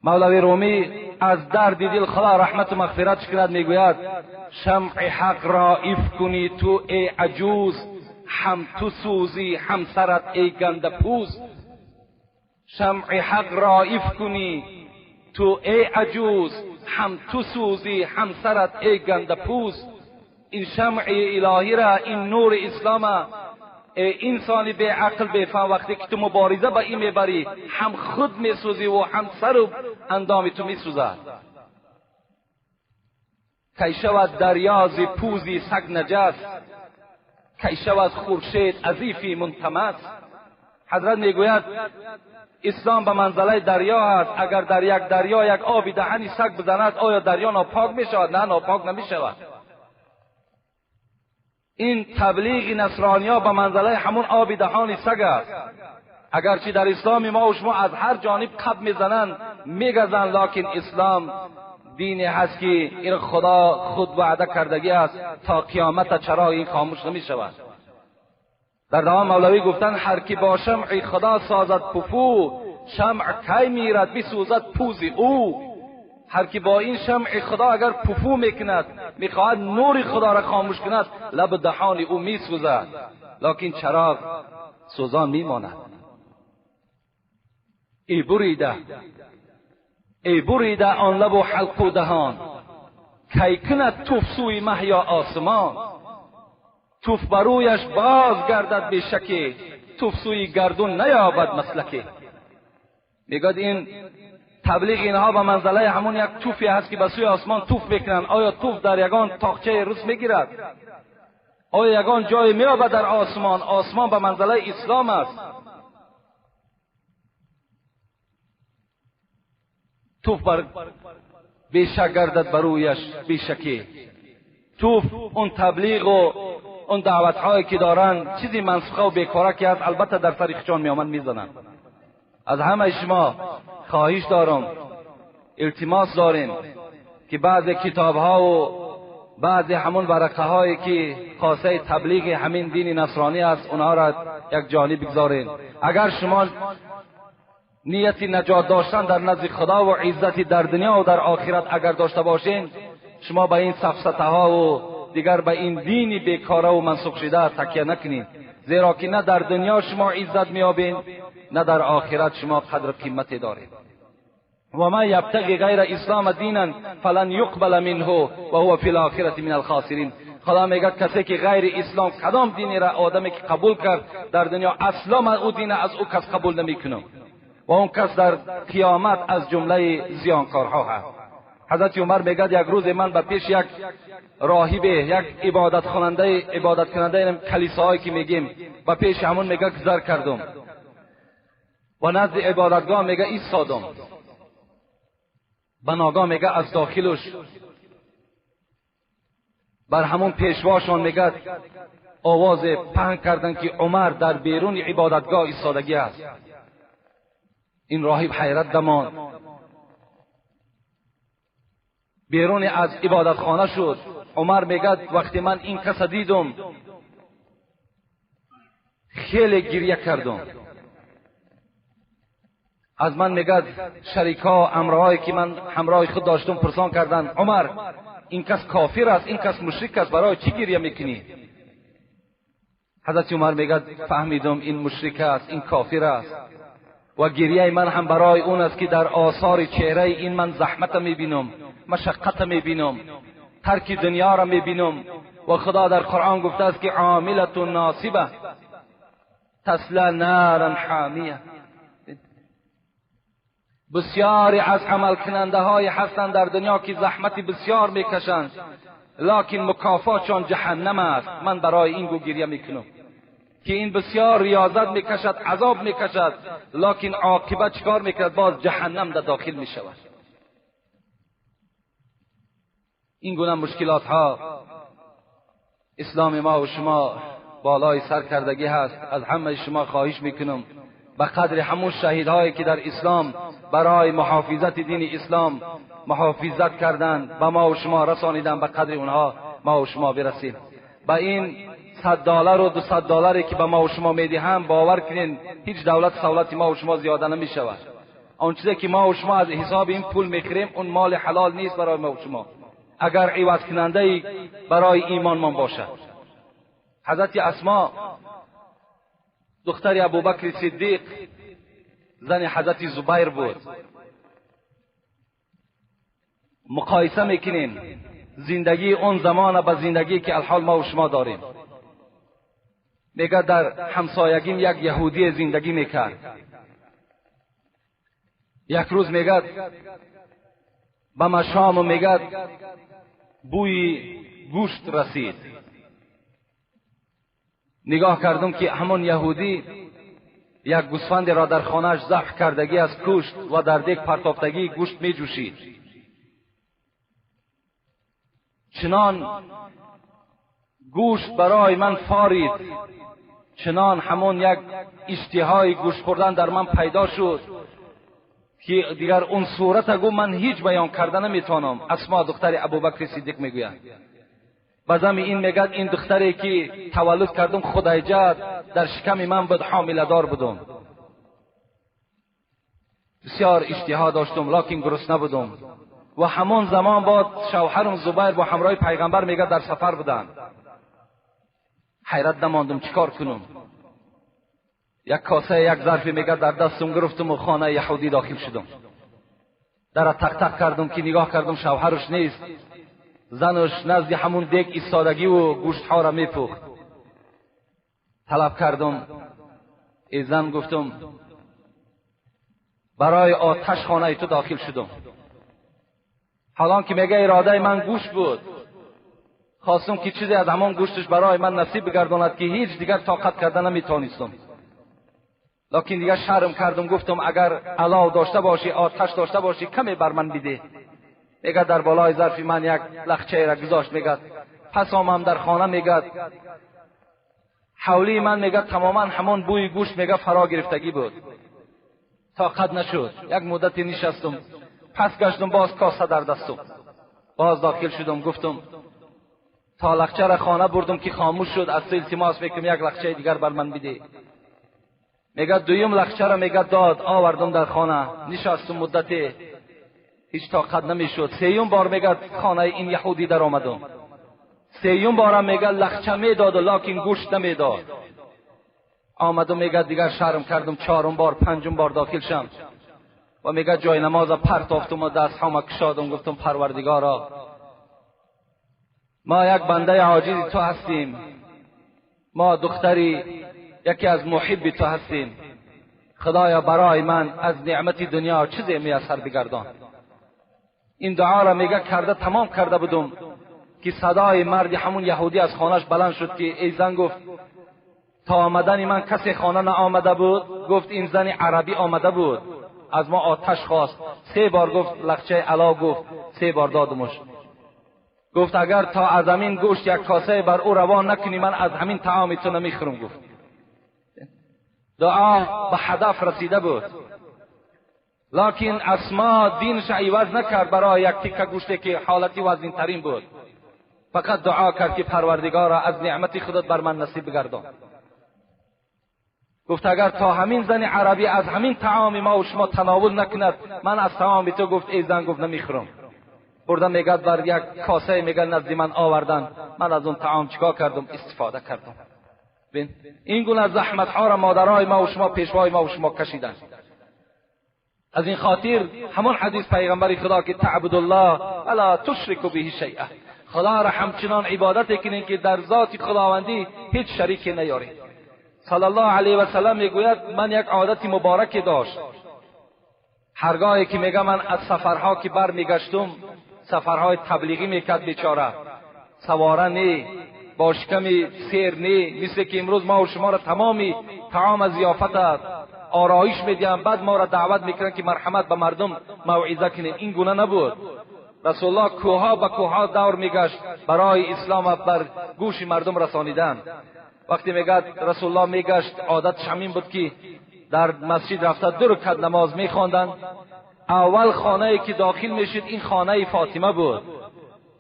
مولوی رومی از درد دل خدا رحمت و مغفرتش کند میگوید شمع حق را ایف کنی تو ای عجوز، هم تو سوزی هم سرت ای گنده پوز. شمع حق را ایف کنی تو ای عجوز، هم تو سوزی هم سرت ای گنده پوز. این شمع الهی را، این نور اسلام، ای انسان بی عقل بی فهم، وقتی که تو مبارزه با این میبری هم خود میسوزی و هم سر و اندام تو میسوزد. کی شود دریا ز پوزی سگ نجس، کی شود خورشید عزیفی منتمس. حضرت میگوید اسلام به منزله دریا است. اگر در یک دریا یک آبی دهنی سگ بزند آیا دریا ناپاک میشود؟ نه، ناپاک نمیشود. این تبلیغ نصرانیا به منزله همون آب دهان سگ است. اگرچه در اسلام ما و شما از هر جانب قب میزنند میگزند، لکن اسلام دینی هست که این خدا خود وعده کردگی است تا قیامت چراغ این خاموش نمیشود. در دوام مولوی گفتند هر کی با شمع خدا سازد پفو، شمع کی میرد بسوزد پوز او. هر کی با این شمع خدا اگر پفو میکند، میخواهد نور خدا را خاموش کند، لب دهان او میسوزد، لکن چراغ سوزان میماند. ای بریده، ای بریده آن لب و حلق و دهان، کی کند توف سوی مه یا آسمان. توف برویش باز گردد بی شکی، توف سوی گردون نیابد مسلکی. میگوید این تبلیغ اینها به منزله همون یک توفی هست که به سوی آسمان توف میکنند. آیا توف در یگان تاقچه روس میگیرد؟ آیا یگان جای میابد در آسمان؟ آسمان به منزله اسلام است. توف بر بیشک گردد برویش بیشکی. توف اون تبلیغ و اون دعوت هایی که دارن چیزی منسوخه و بیکاره که هست، البته در سر خودشان میامد میزنن. از همه شما خواهش دارم، التماس داریم که بعض کتاب ها و بعض همون ورقه هایی که خاصه تبلیغ همین دین نصرانی است اونها را یک جانب بگذارین. اگر شما نیت نجات داشتن در نزد خدا و عزت در دنیا و در آخرت اگر داشته باشین، شما به این سفسطه ها و دیگر به این دین بیکاره و منسوخ شده تکیه نکنید، زیرا که نه در دنیا شما عزت میابین نه در آخرت شما قدر قیمتی دارید. و ما یبتغی غیر اسلام دینا فلن یقبل منه و هو فی الاخرة من الخاسرین. خدا میگه کسی که غیر اسلام کدام دینی را آدمی که قبول کرد در دنیا، اصلا من او دین از او کس قبول نمیکنم و اون کس در قیامت از جمله زیانکارها هست. حضرت عمر میگه یک روز من به پیش یک راهب، یک عبادت کننده کلیساهایی که میگیم، به پیش همون میگه گذر کردم و نزد عبادتگاه میگه ایستادم. به ناگاه میگه از داخلش بر همون پیشواشان میگه آواز پهن کردن که عمر در بیرون عبادتگاه ایستادگی است. این راهب حیرت دمان، بیرون از عبادتخانه شد. عمر میگه وقتی من این کس دیدم خیلی گریه کردم. از من میگه شریکا امرهایی که من همراه خود داشتم پرسان کردن، عمر این کس کافر است، این کس مشرک است، برای چی گریه میکنی؟ حضرت عمر میگه فهمیدم این مشرک است، این کافر است و گریه من هم برای اون است که در آثار چهره این من زحمت میبینم، مشقت میبینم، ترک دنیا را میبینم. و خدا در قرآن گفته است که عاملة ناصبه تصلی نارا حامیه. بسیاری از عمل کننده های هستند در دنیا که زحمت بسیار میکشند، لکن مکافاتشان جهنم است. من برای این گو گریه میکنم که این بسیار ریاضت میکشد، عذاب میکشد، لکن عاقبت چکار میکند؟ باز جهنم در داخل میشود. این گونه مشکلات ها اسلام ما و شما بالای سر کردگی هست. از همه شما خواهش میکنم به قدر همون شهیدهایی که در اسلام برای محافظت دین اسلام محافظت کردند به ما و شما رسانیدن، به قدر اونها ما و شما برسیم. به این $100 و $200 که به ما و شما میدهم، باور کنین هیچ دولت سولت ما و شما زیاده نمیشود. آن چیزی که ما و شما از حساب این پول میخریم اون مال حلال نیست برای ما و شما، اگر عوض کننده برای ایمان من باشد. حضرت اسما دختر ابوبکر صدیق، زن حضرت زبیر بود. مقایسه میکنیم زندگی اون زمان با زندگی که الحال ما و شما داریم. میگه در همسایگیم یک یهودی زندگی میکرد. یک روز میگه به مشام میگه بوی گوشت رسید. نگاه کردم که همون یهودی یک گوسفند را در خانهش ذبح کردگی از کشت و در دیگ پرتافتگی گوشت میجوشید. چنان گوشت برای من فارید، چنان همون یک اشتهای گوشت خوردن در من پیدا شد که دیگر اون صورت گو من هیچ بیان کرده نمیتونم. اسما دختر ابوبکر صدیق میگوید. بازم این میگد این دختری که تولد کردم خدیجه در شکم من بود، حامله دار بودم، بسیار اشتها داشتم لکن گرسنه بودم. و همان زمان با شوهرم زبیر با همراه پیغمبر میگه در سفر بودن. حیرت نماندم چیکار کنم. یک کاسه یک ظرفی میگه در دستم گرفتم و خانه یهودی داخل شدم. در تق تق کردم که نگاه کردم شوهرش نیست، زنش نزد همون دیگ ایستادگی و گوشتها را میپخت. طلب کردم، ای زن گفتم برای آتش خانه تو داخل شدم. حالان که میگه اراده من گوشت بود، خواستم که چیزی از همان گوشتش برای من نصیب بگرداند که هیچ دیگر طاقت کرده نمیتونستم. لکن دیگر شرم کردم، گفتم اگر علاو داشته باشی، آتش داشته باشی، کمی بر من بده. میگه در بالای ظرفی من یک لخچه را گذاشت. میگه پس آمم در خانه، میگه حولی من میگه تماما همون بوی گوشت میگه فرا گرفتگی بود. طاقت نشد، یک مدتی نشستم، پس گشتم باز کاسه در دستم، باز داخل شدم. گفتم تا لخچه را خانه بردم که خاموش شد، از تو التماس میکنم یک لخچه دیگر بر من بده. میگه دویم لخچه را میگه داد، آوردم در خانه، نشستم مدتی، هیچ طاقت نمیشد. سیوم بار میگه خانه این یهودی در آمدم. سیوم بارم میگه لخچه میداد و لکن گوشت نمیداد. آمدم میگه دیگر شرم کردم، چهارم بار پنجم بار داخل شم و میگه جای نماز پرتافتم و دست هام کشادم، گفتم پروردگارا ما یک بنده عاجز تو هستیم، ما دختری یکی از محب تو هستیم، خدایا برای من از نعمت دنیا چیزی میسر بگردان. این دعا را میگه کرده تمام کرده بودم که صدای مرد همون یهودی از خانهش بلند شد که ای زن، گفت تا آمدن من کسی خانه نه آمده بود؟ گفت این زن عربی آمده بود، از ما آتش خواست. 3 بار گفت لخچه علا، گفت 3 بار دادمش. گفت اگر تا از همین گوشت یک کاسه بر او روان نکنی من از همین طعام تو نمیخورم. گفت دعا به هدف رسیده بود، لکن اسما دینش عوض نکرد برای یک تیکه گوشتی که حالتی وزین ترین بود. فقط دعا کرد که پروردگارا از نعمت خودت بر من نصیب بگردان. گفت اگر تا همین زن عربی از همین طعام ما و شما تناول نکند من از طعام تو، گفت ای زن، گفت نمیخورم. بردم میگه بر یک کاسه میگه نزد من آوردن، من از اون طعام چیکار کردم؟ استفاده کردم. ببین این گونه زحمت ها را مادرای ما و شما، پیشوای ما و شما کشیدن. از این خاطر همون حدیث پیغمبر خدا که تعبد الله ولا تشرک به شیئا، خدا را همچنان عبادت کنین که در ذات خداوندی هیچ شریکی نیارید. صلی الله علیه و سلم میگوید من یک عادت مبارک داشت، هرگاهی که میگه من از سفرها که بر میگشتم، سفرهای تبلیغی میکرد بیچاره، سواره نی، با شکم سیر نی، مثل که امروز ما و شما را تمامی طعام ضیافت آرایش میدیم، بعد ما را دعوت میکنن که مرحمت به مردم موعظه کنیم. این گونه نبود. رسول الله کوها به کوها دور میگشت برای اسلام بر گوش مردم رسانیدن. وقتی میگه رسول الله میگشت، عادتش همین بود که در مسجد رفته 2 رکعت نماز میخواندن. اول خانه که داخل میشد این خانه فاطمه بود.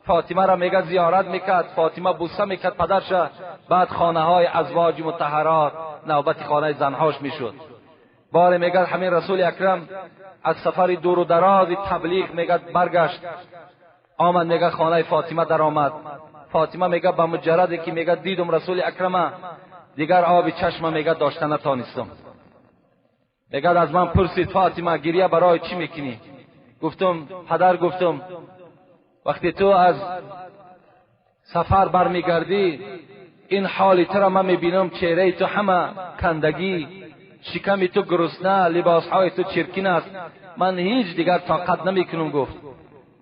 فاطمه را میگه زیارت میکرد، فاطمه بوسه میکرد پدرش، بعد خانه های ازواج مطهرات نوبت خانه زنهاش میشد. باره میگه همین رسول اکرم از سفر دور و دراز تبلیغ میگه برگشت، آمد میگه خانه فاطمه در آمد. فاطمه میگه به مجردی که میگه دیدم رسول اکرم، دیگر آب چشم میگه داشته نتانستم. میگه از من پرسید فاطمه گریه برای چی میکنی؟ گفتم پدر، گفتم وقتی تو از سفر برمیگردی این حالی تو را من میبینم، چهره تو همه کندگی، شکم تو گرسنه، لباسهای تو چرکین است، من هیچ دیگر طاقت نمیکنم. گفت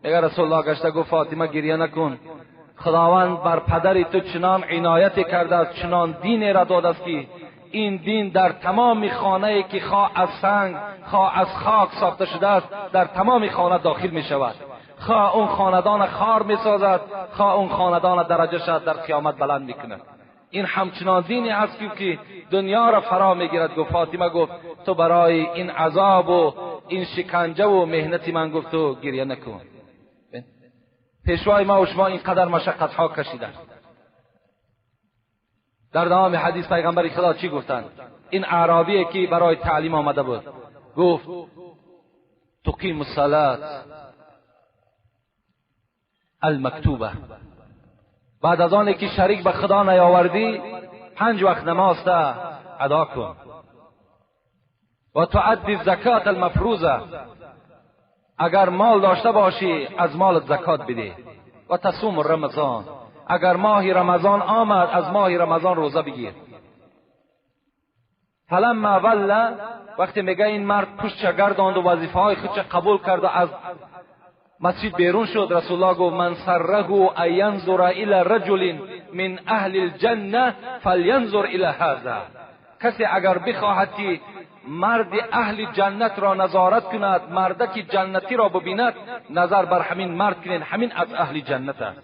میگه رسول الله گشته گفت فاطمه گریه نکن، خداوند بر پدر تو چنان عنایت کرده است، چنان دینی را داده است که این دین در تمام خانه که خواه از سنگ خواه از خاک ساخته شده است در تمام خانه داخل می شود، خواه اون خاندان خار می سازد، خواه اون خاندان درجه شد در قیامت بلند می کند. این همچنان دینی است که دنیا را فرا میگیرد. گفت فاطمه گفت تو برای این عذاب و این شکنجه و مهنت من گفت تو گریه نکن. پیشوای ما و شما اینقدر مشقت ها کشیدند. در دوام حدیث پیغمبر خدا چی گفتند؟ این اعرابی که برای تعلیم آمده بود گفت تقیم الصلاة المکتوبه، بعد از آن که شریک به خدا نیاوردی 5 وقت نماز ادا کن، و تؤدی الزکات المفروضه، اگر مال داشته باشی از مال زکات بده، و تصوم رمضان، اگر ماه رمضان آمد از ماه رمضان روزه بگیر. فلما ولى، وقتی میگه این مرد پشت گرداند و وظیفه های خودش قبول کرد و از مسجد بیرون شد، رسول الله گفت من سره ان ینظر الی رجل من اهل الجنه فلینظر الی هذا. کسی اگر بخواهد که مرد اهل جنت را نظارت کند، مردک جنتی را ببیند، نظر بر همین مرد کنین، همین از اهل جنت است.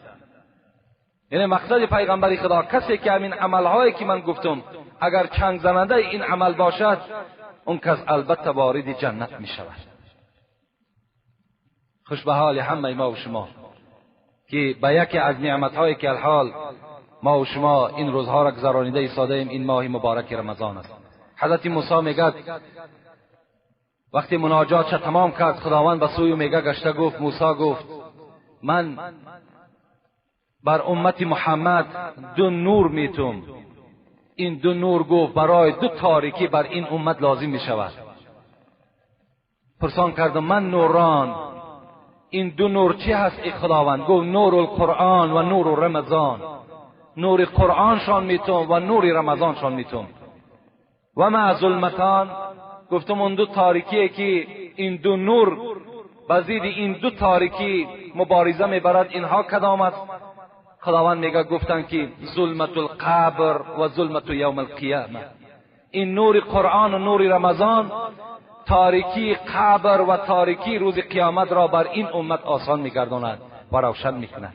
یعنی مقصد پیغمبر خدا کسی که همین عملهایی که من گفتم اگر چنگ زننده این عمل باشد، اون کس البته وارد جنت می شود. خوش به حال همه ما و شما که به یکی از نعمتهایی که الحال ما و شما این روزها را گذرانیده ایستاده ایم، این ماه مبارک رمضان است. حضرت موسی میگه وقتی مناجات چه تمام کرد، خداوند به سوی میگه گشته گفت موسی گفت من بر امت محمد 2 نور میتم، این 2 نور گفت برای 2 تاریکی بر این امت لازم میشود. پرسان کردم من نوران، این 2 نور چی هست ای خداوند؟ گفت نور القرآن و نور رمضان. نور قرآن شان میتم و نور رمضان شان میتم. و ما ظلمتان، گفتم اون 2 تاریکیه که این 2 نور بزید این 2 تاریکی مبارزه میبرد، اینها کدام است؟ خداوند میگه گفتن که ظلمت القبر و ظلمت یوم القیامه. این نور قرآن و نور رمضان تاریکی قبر و تاریکی روز قیامت را بر این امت آسان میگرداند و روشن میکند.